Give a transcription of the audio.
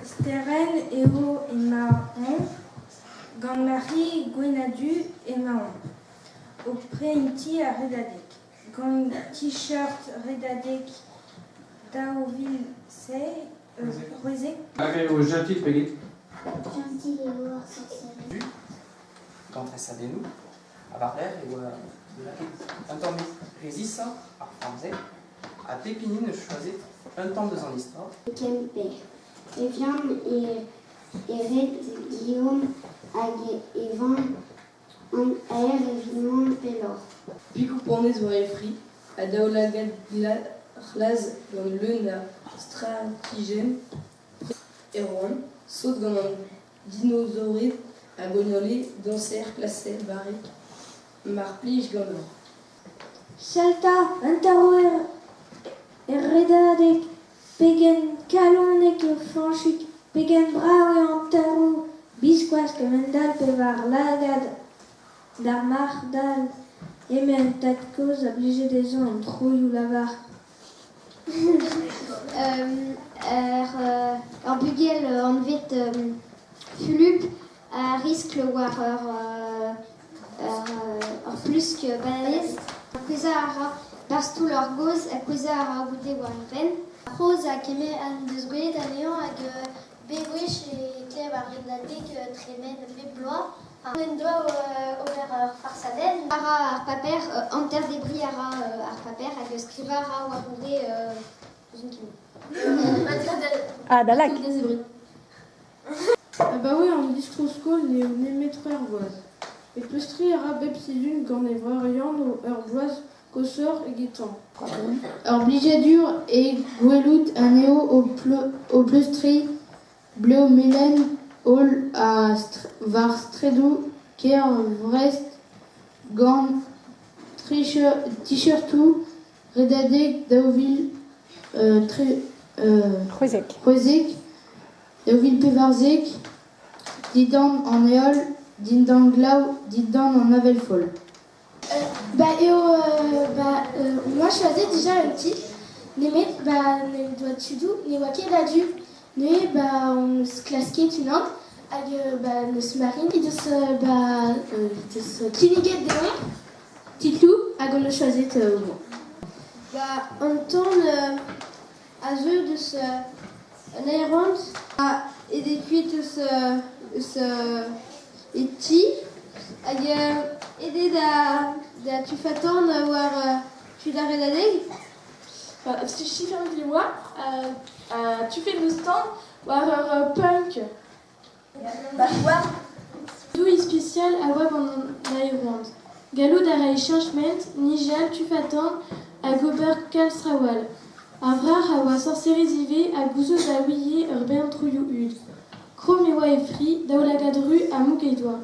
Sterenn eo emaomp. Gant Mari Gwenn-ha-Du emaomp o prentiñ ar Redadeg. Gant t-shirt Redadeg 2016. Hag eo jentil pe get? Jentil eo ar sorserez. Gant tresadennoù ha war-lerc'h e oa lakaet un tamm resisoc'h ar framm-se ha pep hini 'neus choazet un tamm deus an istor. Kemper. E vihan e red Guillaume hag e vamm an aer evit mont pelloc'h. Pikoù-panez war e fri ha daoulagad c'hlas gant leun a startijenn Erwan, sot gant an dinosaored ha Gwenole, dañser klasel barrek, mar plij ganeoc'h. Sell 'ta, un tarv er Redadeg! Pegen kalonek eo Fañchig, pegen brav eo an tarv! Biskoazh kemend-all pevar lagad d'ar marc'h dall, eme an tad-kozh a blije dezhañ an troioù-lavar. Ur bugel anvet Fulup a riskl war ur plusk bananez. Kouezhañ a ra 'barzh toull ur gaoz ha kouezhañ a ra goude war e benn. C'hroz ha kemer en deus gwelet anezhañ hag bewech e klev ar Redadeg tremen bep bloaz. En doa ober ur farsadenn. A ra ar paper, hanter-debriñ a ra ar paper hag skrivañ a ra war goude n'ouzon ket. Ah, da lak. Abaoe an distro-skol n'eo nemet c'hwec'h vloaz. E pleustriñ a ra bep sizhun gant e vreur Yann ur bloaz koshoc'h egetañ. Ur blijadur eo gwelout anezho o pleustriñ Blev melen holl war straedoù kêr Vrest gant t-shirtoù Redadeg 2016, 2014, dindan an heol, dindan glav, dindan an avel foll. Ba eo ba on oa choazet dija un titl nemet ba n'en doa tudoù ne oa ket a-du. Neuze ba on eus klasket unan hag ba n'eus Marine he deus ba he deus kinniget deomp titloù hag on eus choazet bon. Ba an ton a zeu deus an aeront ha aet eo kuit eus eus e ti hag aet eo da da tufatan war tud ar Redadeg. Chiffon e oa ha tufet 'neus tan war ur punk. Doue ispisial a oa gant an aerouant. Gallout a rae cheñch ment, nijal, tufatan hag ober kalz traoù all. Ar wrac'h a oa sorserez ivez ha gouzout a ouie ur bern troioù hud. Kromm e oa e fri, daoulagad ruz ha mouk he doa.